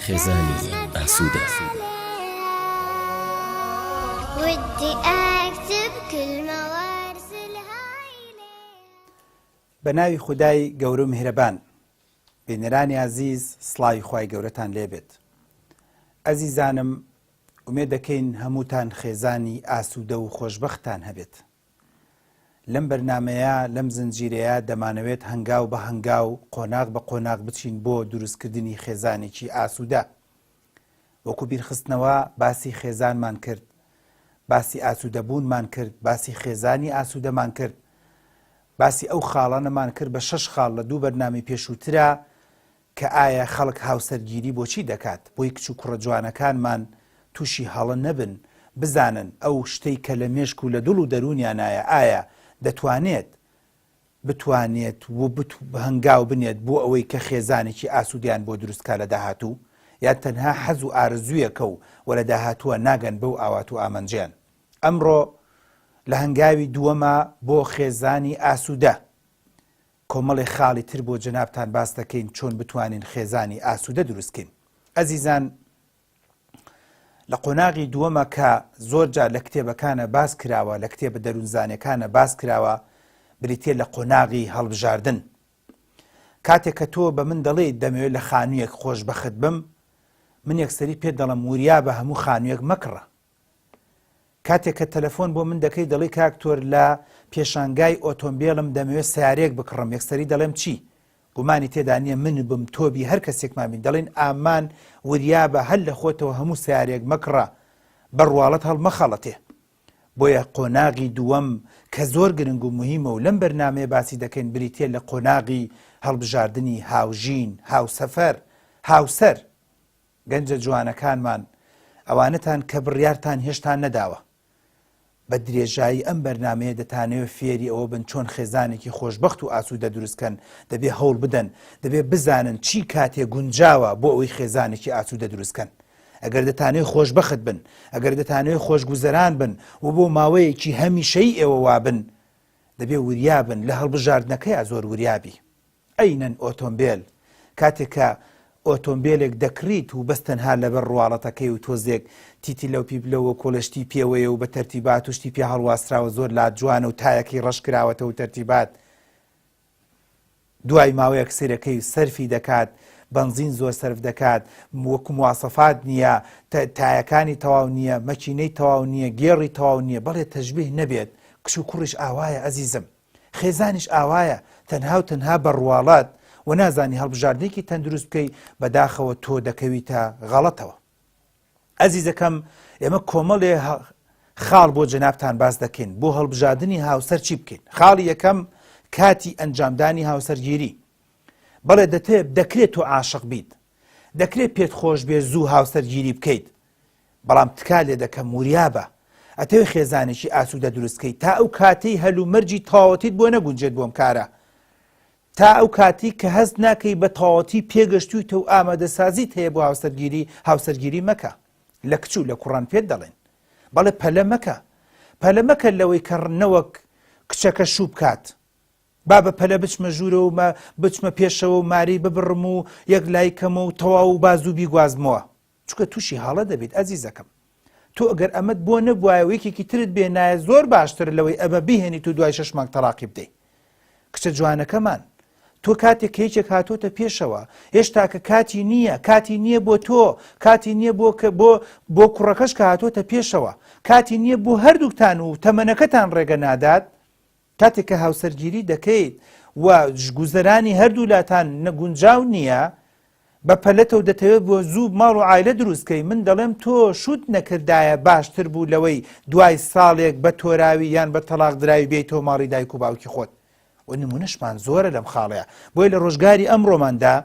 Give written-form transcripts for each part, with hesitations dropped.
خێزانی ئاسوودە. بە ناوی خودای گەورە و میهرەبان. بینەرانی ئازیز سڵاوی خوای گەورەتان لێبێت. ئەزیزانم ئومێد دەکەین هەمووتان خێزانی ئاسوودە و خۆشبەختتان هەبێت. لەم بەرنامەیە، لەم زنجیرەیە دەمانەوێت هەنگاو بە هەنگاو، قۆناغ بە قۆناغ بچین بۆ دروستکردنی خێزانێکی ئاسوودە. وەکو بیرخستنەوە باسی خێزانمان کرد، باسی ئاسوودەبوونمان کرد، باسی خێزانی ئاسوودەمان کرد، باسی ئەو خاڵانەمان کرد بە شەش خاڵ لە دوو بەرنامەی پێشووترا کە ئایا خەڵک هاوسەرگیری بۆچی دەکات بۆی کچ و کوڕە جوانەکانمان تووشی هەڵە نەبن بزانن ئەو شتەی کە لە مێشک و لە دڵ و دەروونیانایە ئایا دەتوانێت بتوانێت و هەنگاو بنێت بۆ ئەوەی کە خێزانێکی ئاسوودەیان بۆ دروست کا لە داهاتوو یان تەنها حەز و ئارەزوویەکە و و لە داهاتووە ناگەن بەو ئاوات و ئامانجەیان. ئەمڕۆ لە هەنگاوی دووەما بۆ خێزانی ئاسوودە کۆمەڵێ خاڵی تر بۆ جەنابتان باس دەکەین چۆن بتوانین خێزانی ئاسوودە دروست کەین. ئەزیزان لە قۆناغی دووەمە کە زۆر جار لە کتێبەکانە باس کراوە لە کتێبە دەروونزانەکانە باس کراوە بریتە لە قۆناغی هەڵبژاردن. کاتێک کە تۆ بە من دەڵێیت دەمەوێت لە خانوویەک خۆشبەخت بم من یەکسەری پێت دەڵێم وریا بە هەموو خانوویەک مەکڕە. کاتێک کە تەلەفۆن بۆ من دەکەی دەڵێی کاک تۆر لە پێشانگای ئۆتۆمبێلم دەمەوێت سەیارەیەک بکڕم یەکسەری دەڵێم چی؟ گومانی تێدا نییە من بم تۆ بی هەر کەسێکمان بین دەڵێین ئامان وریابە هەر لە خۆتەوە هەموو سەیارەیەک مەکڕە بە ڕواڵەت هەڵمەخەڵەتێ. بۆیە قۆناغی دووەم کە زۆر گرنگ و موهیمە و لەم بەرنامەیە باسی دەکەین بریتییە لە قۆناغی هەڵبژاردنی هاوژین، هاوسەفەر، هاوسەر. گەنجە جوانەکانمان، ئەوانەتان کە بڕیارتان هێشتا نەداوە، بە درێژایی ئەم بەرنامەیە دەتانەوێت فێری ئەوە بن چۆن خێزانێکی خۆشبەخت و ئاسوودە دروست کەن، دەبێ هەوڵ بدەن، دەبێ بزانن چی کاتێ گونجاوە بۆ ئەوەی خێزانێکی ئاسوودە دروست کەن. ئەگەر دەتانەوێت خۆشبەخت بن، ئەگەر دەتانەوێت خۆشگوزەران بن و بۆ ماوەیەکی هەمیشەیی ئێوە وابن، دەبێ وریا بن، لە هەڵبژاردنەکەیا زۆر وریا بی. عەینەن ئۆتۆمبێل، کاتێک کە ئۆتۆمبێلێک دەکڕیت و بەس تەنها لەبەر ڕواڵەتەکەی و تۆزێک تیتیلە و پیپلە و کۆڵێ شتی پێوەیە و بە تەرتیبات و شتی پێ هەڵواسراوە زۆر لات جوانە و تایەکەی ڕەش کراوەتەوە و تەرتیبات دوای ماوەیەک سەیرەکەی سەرفی دەکات بەنزین زۆر سەرف دەکات وەکو مواسەفات نییە تایەکانی تەواو نییە مەکینەی تەواو نییە گێڕی تەواو نییە بەڵێ تەشبیه نەبێت کچ و کوڕیش ئاوایە ئەزیزم خێزانیش ئاوایە تەنها و تەنها بە ڕواڵەت و نازانی هەڵبژاردنێکی تەندروست بکەی بەداخەوە تۆ دەکەویتە غەڵەتەوە ئەزیزەکەم ئێمە کۆمەڵێ خاڵ بۆ جەنابتان باس دەکەین بۆ هەڵبژاردنی هاوسەر چی بکەین خاڵی یەکەم کاتی ئەنجامدانی هاوسەرگیری بەڵێ دەتێ دەکرێت تۆ عاشق بیت دەکرێت پێت خۆش بێ زوو هاوسەرگیری بکەیت بەڵام تکا لێ دەکەم وریابە ئەتەوێ خێزانێکی ئاسوودە دروست کەی تا ئەو کاتەی هەلومەرجی تەواوەتیت بۆ نەگونجێت بۆم کارە تا ئەو کاتی کە هەست ناکەی بە تەواوەتی پێگەشتویتە و ئامادەسازیت هەیە بۆ هاوسەرگیری هاوسەرگیری مەکە لە کچ و لە کوڕان پێت دەڵێن بەڵێ پەلە مەکە پەلە مەکە لەوەی کە نەوەک کچەکە شوو بکات با بە پەلە بچمە ژوورەوە و بچمە پێشەوە و ماری ببڕم و یەک لای کەمە و تەواو و بازوو بیگوازمەوە چونکە تووشی هەڵە دەبیت ئەزیزەکەم تۆ ئەگەر ئەمەت بۆ نەبوایە و یەکێکی ترت بێنایە زۆر باشتر لەوەی ئەمە بهێنیت و دوای شەش مانگ تەلاقی بدەیت کچە جوانەکەمان تۆ کاتێک کە یەکێک هاتۆتە پێشەوە هێشتا کە کاتی نییە کاتی نییە بۆ تۆ کاتی نییە بۆ کە بۆ بۆ کوڕەکەش کە هاتۆتە پێشەوە کاتی نییە بۆ هەردووکتان و تەمەنەکەتان ڕێگە نادات کاتێک کە هاوسەرگیری دەکەیت و گوزەرانی هەردوولاتان نەگونجاو نییە، بە پەلەتە و دەتەوێت بۆ زوو ماڵ و عایلە دروست کەی، من دەڵێم تۆ شووت نەکردایە باشتر بوو لەوەی دوای ساڵێک بە تۆراوی یان بە تەڵاقدراوی بێیتەوە ماڵی دایک و باوکی خۆت. و نمونەشمان زۆرە لەم خاڵەیە. بۆیە لە ڕۆژگاری ئەمڕۆماندا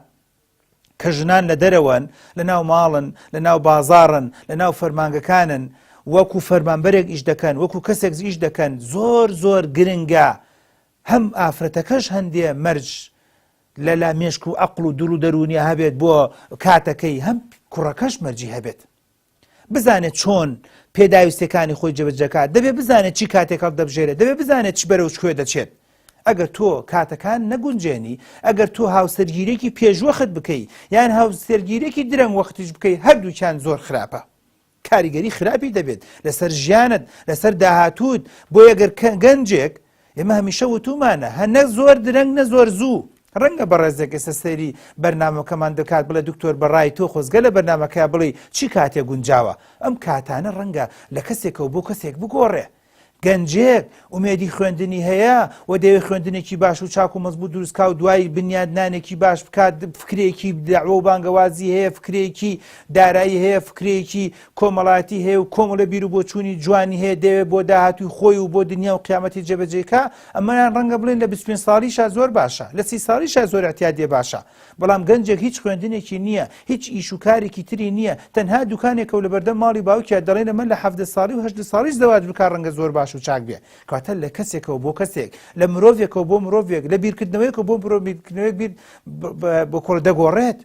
کە ژنان لە دەرەوەن، لە ناو ماڵن، لە ناو بازاڕن، لە ناو فەرمانگەکانن، وەکو فەرمانبەرێک ئیش دەکەن، وەکو کەسێک ئیش دەکەن، زۆر زۆر گرنگە هەم ئافرەتەکەش هەندێ مەرج لە لا مێشک و ئەقڵ و دڵ و دەروونیا هەبێت بۆ کاتەکەی، هەم کوڕەکەش مەرجی هەبێت. بزانێت چۆن پێداویستیەکانی خۆی جێبەجێ دەکات، دەبێت بزانێت چی کاتێک هەڵدەبژێرێت، دەبێت بزانێت چ بەرەو کوێ دەچێت. ئەگەر تۆ کاتەکان نەگونجێنی، ئەگەر تۆ هاوسەرگیرێکی پێشوەخت بکەی یان هاوسەرگیرێکی درەنگ وەختیش بکەی هەردووکیان زۆر خراپە. کاریگەری خراپی دەبێت لەسەر ژیانت لەسەر داهاتووت بۆیە گەر گەنجێک ئێمە هەمیشە وتومانە هە نە زۆر درەنگ نە زۆر زوو ڕەنگە بەڕێزێک ئێستا سەیری بەرنامەکەمان دەکات بڵێ دکتۆر بەڕای تۆ خۆزگە لە بەرنامەکە بڵێ چی کاتێ گونجاوە ئەم کاتانە ڕەنگە لە کەسێکەوە بۆ کەسێک بگۆڕێ گەنجێک ئومێدی خوێندنی هەیە و دەیەوێت خوێندنێکی باش و چاک و مەزبوط دروست کا و دوای بنیادنانێکی باش بکات فکرێکی دەعوە و بانگەوازی هەیە فکرێکی دارایی هەیە فکرێکی کۆمەڵایەتی هەیە و کۆمەڵە بیر و بۆچوونی جوانی هەیە دەیەوێت بۆ داهاتووی خۆی و بۆ دنیا و قیامەتی جێبەجێ کا ئەمەیان ڕەنگە بڵێن لە 25 ساڵیشا زۆر باشە لە 30 ساڵیشا زۆر اعتیادیە باشە بەڵام گەنجێک هیچ خوێندنێکی نییە، هیچ ئیش و کارێکی تری نییە، تەنها دوکانێکە و لەبەردەم ماڵی باوکیا دەڵێن ئەمە لە 17 ساڵی و 18 ساڵیش زەواج بکا ڕەنگە زۆر باش و چاک بێ. کەواتە لە کەسێکەوە بۆ کەسێک، لە مرۆڤێکەوە بۆ مرۆڤێک، لە بیرکردنەوەیەکەوە بۆ بیرکردنەوەیەک بیر بۆ کۆڵ دەگۆڕێت.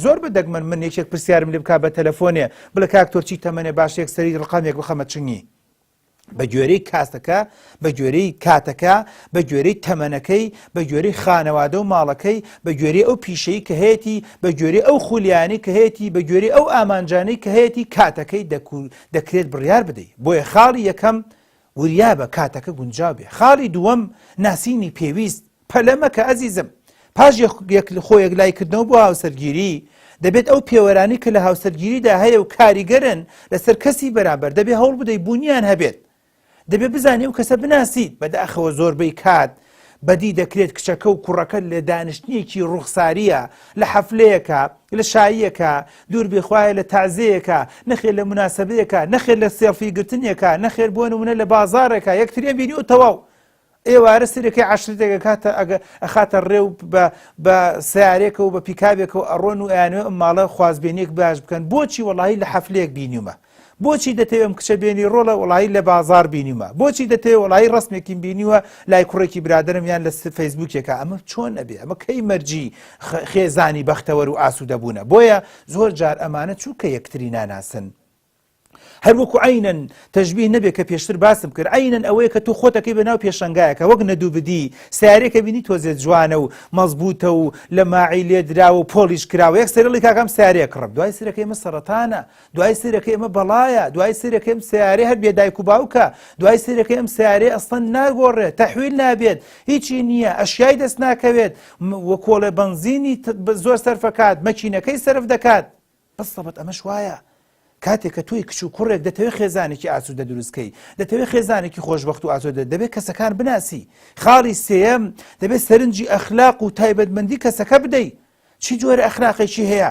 زۆر بە دەگمەن من یەکێک پرسیارم لێ بکا بە تەلەفۆنێ بڵێ کاک تۆ چی تەمەنێ باشە یەکسەری ڕقەمێک بخەمە چنگی. بە گوێرەی کاستەکە، بە گوێرەی کاتەکە، بە گوێرەی تەمەنەکەی، بە گوێرەی خانەوادە و ماڵەکەی، بە گوێرەی ئەو پیشەی کە هەیەتی، بە گوێرەی ئەو خولیانەی کە هەیەتی، بە گوێرەی ئەو ئامانجانەی کە هەیەتی کاتەکەی دەکرێت بڕیار بدەی. بۆیە خاڵی یەکەم وریابە کاتەکە گونجاو بێ. خاڵی دووەم ناسینی پێویست، پەلە مەکە ئەزیزم. پاش خۆ یەکلایی کردنەوە بۆ هاوسەرگیری، دەبێت ئەو پێوەرانەی کە لە هاوسەرگیریدا هەیە و کاریگەرن لەسەر کەسی بەرامبەر، دەبێت هەوڵ بدەیت بوونیان هەبێت. دەبێت بزانی ئەو کەسە بناسیت. بەداخەوە زۆربەی کات بەدی دەکرێت کچەکە و کوڕەکە لە دانیشتنێکی ڕوخسارییە، لە حەفلەیەکە، لە شاییەکە، دوور بێ خوایە لە تەعزێیەکە، نەخێر لە موناسەبەیەکە، نەخێر لە سێڵفی گرتنێکە، نەخێر بۆ نموونە لە بازاڕێکە، یەکتریان بینیوە تەواو. ئێوارە سەرەکەی عەشرەتێک ئەکاتە ئەگە ئەخاتە ڕێ و بە بە سیارێکە و بە پیکابێکەوە ئەڕۆن و ئەیانەوێ ئەم ماڵە خوازبێنیەک باش بکەن بۆچی وەڵاهی لە حەفلەیەک بینیومە بۆچی دەتەوێ ئەم کچە بێنی ڕۆڵە وەڵاهی لە بازاڕ بینیومە بۆچی دەتەوێ وەڵاهی ڕەسمێکیم بینیوە لای کوڕێکی برادەرم یان لە فەیسبوکێکە ئەمە چۆن ئەبێ ئەمە کەی مەرجی خێزانی بەختەوەر و ئاسوودەبوونە بۆیە زۆر جار ئەمانە چونکە یەکتری ناناسن هەر وەکو عەینەن تەشبیه نەبێ کە پێشتر باسم کرد عەینەن ئەوەیە کە تۆ خۆتەکەی بە ناو پێشەنگایەکە وەک نەدووبدی سیارێکە بینی تۆزێ جوانە و مەزبوتە و لە ماعی لێدراوە و پۆلیش کراوە یەک سەرڵی کاکەم سیارەیە کڕم دوای سەرەکەی ئەمە سەرەتانە دوای سەرەکەی ئەمە بەڵایە دوای سەرەکەی ئەم سیارەیە هەر بێ دایک و باوکە دوای سەرەکەی ئەم سیارەیە ئەسڵەن ناگۆڕێ تەحویل نابێت هیچی نییە ئەشیای دەست ناکەوێت وەکۆڵێ بەنزینی زۆر سەرفەکات مەکینەکەی سەرف دەکات بالضبط ئەمەش وایە کاتێک کە تۆی کچ و کوڕێک دەتەوێت خێزانێکی ئاسوودە دروستکەی دەتەوێت خێزانێکی خۆشببخت و ئاسوودە دەبێت کەسەکان بناسی خاڵی سێەم دەبێت سەرنجی ئەخلاق و تایبەتمەندی کەسەکە بدەیت چی جۆرە ئەخلاقێکی هەیە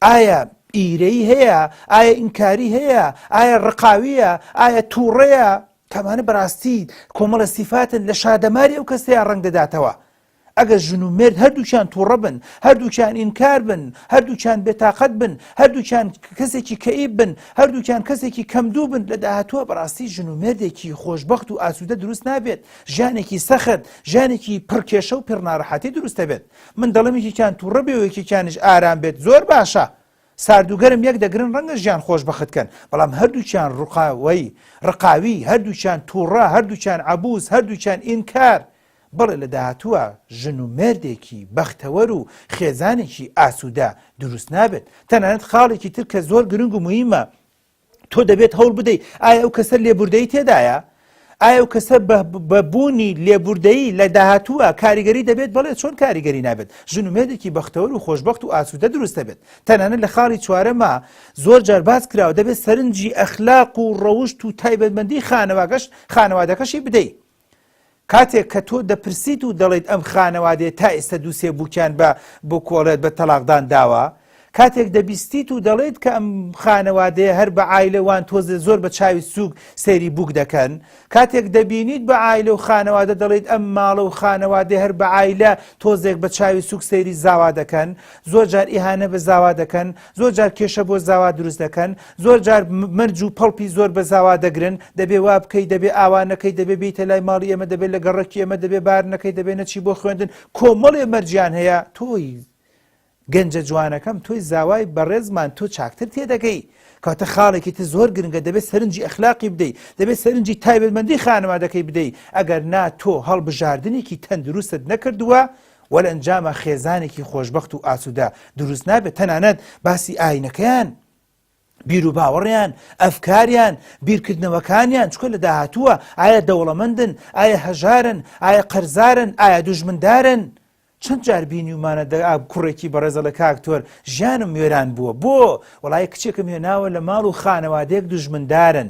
ئایا ئیرەی هەیە ئایا ئینکاری هەیە ئایا ڕقاویە ئایا تووڕەیە کەمانە بەڕاستی کۆمەڵە سیفاتن لە شادەماری ئەو کەسەیە ڕەنگ دەداتەوە ئەگەر ژن و مێرد هەردووکیان توڕە بن، هەردووکیان ئینکار بن، هەردووکیان بێتاقەت بن، هەردووکیان کەسێکی کەئیب بن، هەردووکیان کەسێکی کەمدوو بن، لە داهاتووە بەڕاستی ژن و مێردێکی خۆشبەخت و ئاسوودە دروست نابێت، ژیانێکی سەخت، ژیانێکی پڕ کێشە و پڕ ناڕەحەتی دروست دەبێت. من دەڵێم یەکێکیان توڕە بێ و یەکێکیانیش ئارام بێت زۆر باشە. سارد و گەرم یەک دەگرن ڕەنگە ژیان خۆشبەخت کەن، بەڵام هەردووکیان ڕقاوی، ڕقاوی، هەردووکیان توڕە، هەردووکیان عەبوس، هەردووکیان ئینکار، بەڵێ لە داهاتووە ژن و مێردێکی بەختەوەر و خێزانێکی ئاسوودە دروست نابێت. تەنانەت خاڵێکی تر کە زۆر گرنگ و موهیمە، تۆ دەبێت هەوڵ بدەیت ئایا ئەو کەسە لێبوردەیی تێدایە؟ ئایا ئەو کەسە بە بوونی لێبوردەیی لە داهاتووە کاریگەری دەبێت؟ بەڵێ چۆن کاریگەری نابێت؟ ژن و مێردێکی بەختەوەر و خۆشبەخت و ئاسوودە دروست دەبێت. تەنانەت لە خاڵی چوارەما زۆر جار باس کراوە دەبێت سەرنجی ئەخلاق و ڕەوشت و تایبەتمەندی خانەواگەش خانەوادەکەشی بدەیت. کاتێک کە تۆ دەپرسیت و دەڵێیت ئەم خانەوادەیە تا ئێستا دووسێ بووکیان بە بکۆڵێت بە تەلاقدان داوە، کاتێک دەبیستیت و دەڵێیت کە ئەم خانەوادەیە هەر بە عایلە وان تۆزێ زۆر بە چاوی سووک سەیری بووک دەکەن، کاتێک دەبینیت بە عایلە و خانەوادە دەڵێیت ئەم ماڵە و خانەوادەیە هەر بە عایلە تۆزێک بە چاوی سووک سەیری زاوا دەکەن، زۆر جار ئیهانە بە زاوا دەکەن، زۆر جار کێشە بۆ زاوا دروست دەکەن، زۆر جار مەرج و پەڵپی زۆر بە زاوا دەگرن، دەبێ وا بکەی، دەبێ ئاوا نەکەی، دەبێ بێیتە لای ماڵی ئێمە، دەبێ لە گەڕەکی ئێمە، دەبێ بار نەکەی، دەبێ نەچی بۆ خوێندن، کۆمەڵێ مەرجیان هەیە، تۆی. گەنجە جوانەکەم تۆی زاوای بەڕێزمان تۆ چاکتر تێدەگەی. کەواتە خاڵێکی تر زۆر گرنگە دەبێت سەرنجی ئەخلاقی بدەی، دەبێت سەرنجی تایبەتمەندی خانەوادەکەی بدەی، ئەگەر نا تۆ هەڵبژاردنێکی تەندروستت نەکردووە و لە ئەنجاما خێزانێکی خۆشبەخت و ئاسوودە دروست نابێت، تەنانەت باسی ئاینەکەیان، بیروباوەڕیان، ئەفکاریان، بیرکردنەوەکانیان، چونکە لە داهاتووە ئایا دەوڵەمەندن، ئایا هەژارن، ئایا قەرزارن، ئایا دوژمندارن؟ چەند جار بینیومانە دە کوڕێکی بەڕێز ئەڵێ کاک تۆر ژیانم وێران بووە بۆ؟ وەڵایی کچێکم هێناوە لە ماڵ و خانەوادەیەک دوژمندارن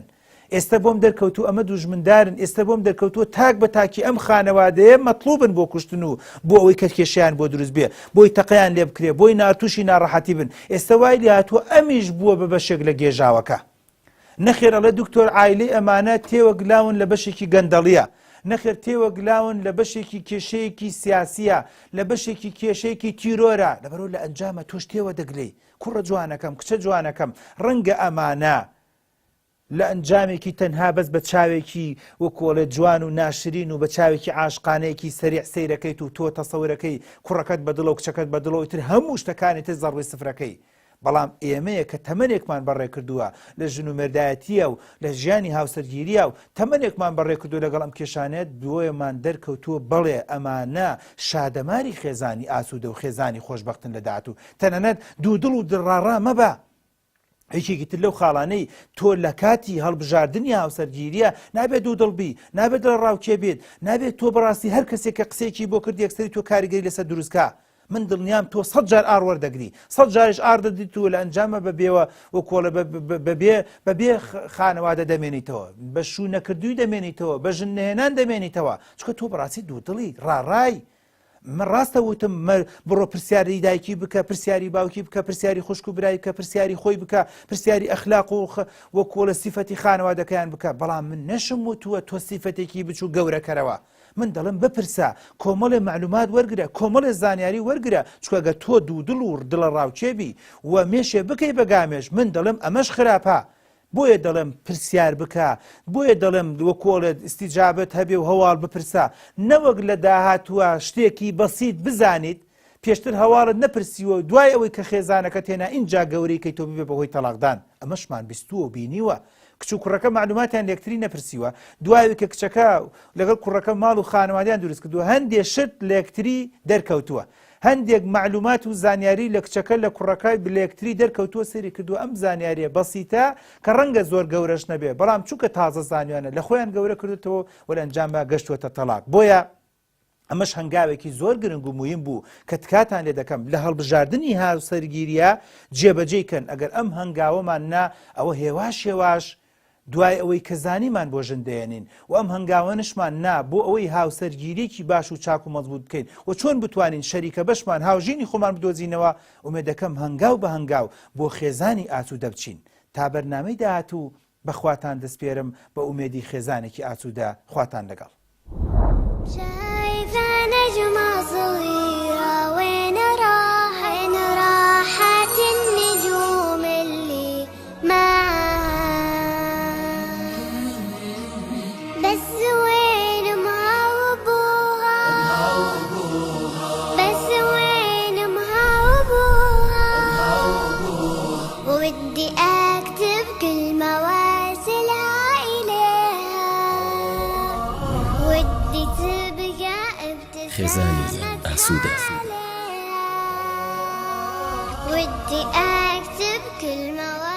ئێستا بۆم دەرکەوتوو ئەمە دوژمندارن ئێستا بۆم دەرکەوتووە تاک بە تاکی ئەم خانەوادەیە مەطلوبن بۆ کوشتن و بۆ ئەوەی کە کێشیان بۆ دروست بێ بۆی تەقیان لێ بکرێ بۆی ناتوشی ناڕەحەتی بن ئێستا وای لێهاتووە ئەمیش بووە بە بەشێک لە گێژاوەکە نەخێر ئەڵێ دکتۆر عایلەی ئەمانە تێوەگلاون لە بەشێکی گەندەڵیە نەخێر تێوەگلاون لە بەشێکی کێشەیەکی سیاسیە لە بەشێکی کێشەیەکی تیرۆرە لەبەرەوە لە ئەنجامە تۆش تێوە دەگلەی کوڕە جوانەکەم کچە جوانەکەم ڕەنگە ئەمانە لە ئەنجامێکی تەنها بەس بە چاوێکی وەکۆڵێ جوان و ناشرین و بە چاوێکی عاشقانەیەکی سەریع سەیرەکەیت و تۆ تەسەورەکەی کوڕەکەت بە دڵە و کچەکەت بە دڵەوە تر هەموو شتەکانی تر زەڕوی سفرەکەی بەڵام ئێمەیە کە تەمەنێکمان بەڕێ کردووە لە ژن و مێردایەتییە و لە ژیانی هاوسەرگیرییە و تەمەنێکمان بەڕێ کردووە لەگەڵ ئەم کێشانەیە بۆیەمان دەرکەوتووە بەڵێ ئەمانە شادەماری خێزانی ئاسوودە و خێزانی خۆشبەختن لە داهاتوو تەنانەت دوودڵ و دڵڕاڕا مەبە. یەکێکی تر لەو خاڵانەی تۆ لە کاتی هەڵبژاردنی هاوسەرگیریە نابێت دوودڵ بی نابێت دڵەڕاوکێ بێت نابێت تۆ بەڕاستی هەر کەسێک کە قسەیەکی بۆ کرد یەکسەری تۆ کاریگەری لەسەر دروستکە من دڵنیام تۆ سەد جار ئاڕ وەردەگری سەد جاریش ئاڕ دەدیت و لە ئەنجامە بە بێوە و کۆڵە بەبێ بەبێ خانەوادە دەمێنیتەوە بە شوو نەکردووی دەمێنیتەوە بە ژن نەهێنان دەمێنیتەوە چونکە تۆ بەڕاستی دوودڵی ڕاڕای من ڕاستە وتم بڕۆ پرسیاری دایکی بکە پرسیاری باوکی بکە پرسیاری خوشک و برای بکە پرسیاری خۆی بکە پرسیاری ئەخلاق و وەکۆڵە سیفەتی خانەوادەکەیان بکە بەڵام من نەشم وتووە تۆ سیفەتێکی بچوو گەورەکەرەوە من دەڵێم بپرسە، کۆمەڵێ مەعلومات وەرگرە، کۆمەڵێ زانیاری وەرگرە، چونکە گەر تۆ دوودڵ و دڵەڕاوکێ بی و مێشێ بکەی بە گامێش، من دەڵێم ئەمەش خراپە. بۆیە دەڵێم پرسیار بکە، بۆیە دەڵێم وەکۆڵێت ئیستیجابەت هەبێ و هەواڵ بپرسە، نەوەک لە داهاتووە شتێکی بەسیت بزانیت، پێشتر هەواڵت نەپرسیوە و دوای ئەوەی کە خێزانەکەت هێنا ئینجا گەورەی کەی تۆ ببێ بە هۆی تەڵاقدان ئەمەشمان بیستووە و بینیوە کچ و کوڕەکە مەعلوماتیان لە یەکتری نەپرسیوە دوای ئەوەی کە کچەکە لەگەڵ کوڕەکە ماڵ و خانەوادەیان دروست کردووە هەندێ شت لە یەکتری دەرکەوتووە هەندێک مەعلومات و زانیاری لە کچەکە لە کوڕەکە لە یەکتری دەرکەوتووە سەیری کردووە ئەم زانیاریە بەسیتە کە ڕەنگە زۆر گەورەش نەبێ بەڵام چونکە تازە زانیانە لە خۆیان گەورە کردوتەوە و لە ئەنجامدا گەشتووەتە تەڵاق بۆیە ئەمەش هەنگاوێکی زۆر گرنگ و مویم بوو کە تکاتان لێ دەکەم لە هەڵبژاردنی هاوسەرگیریە جێبەجێی کەن ئەگەر ئەم هەنگاوەمان نا ئەوە هێواش هێواش دوای ئەوەی کە زانیمان بۆ ژن دەیەنین و ئەم هەنگاوەنشمان نا بۆ ئەوەی هاوسەرگیریی باش و چاک و مەزبوط بکەین و چۆن بتوانین شەریکە بەشمان هاوژینی خۆمان بدۆزینەوە ئومێدەکەم هەنگاو بە هەنگاو بۆ خێزانی ئاسوودە بچین تا بەرنامەی داهاتوو بە خواتان دەسپێرم بە ئومێدی خێزانێکی ئاسوودە خواتان لەگەڵ. شايفة نجمة صغيرة وين راحت وين راحت النجوم اللي معاها بس وين امها وابوها بس وين امها وابوها ودي اكتب كل مواسلها إليها ودي تبقى خێزانی ابتسامتها ئاسوودە. عليها ودي اكتب كل مواسلها.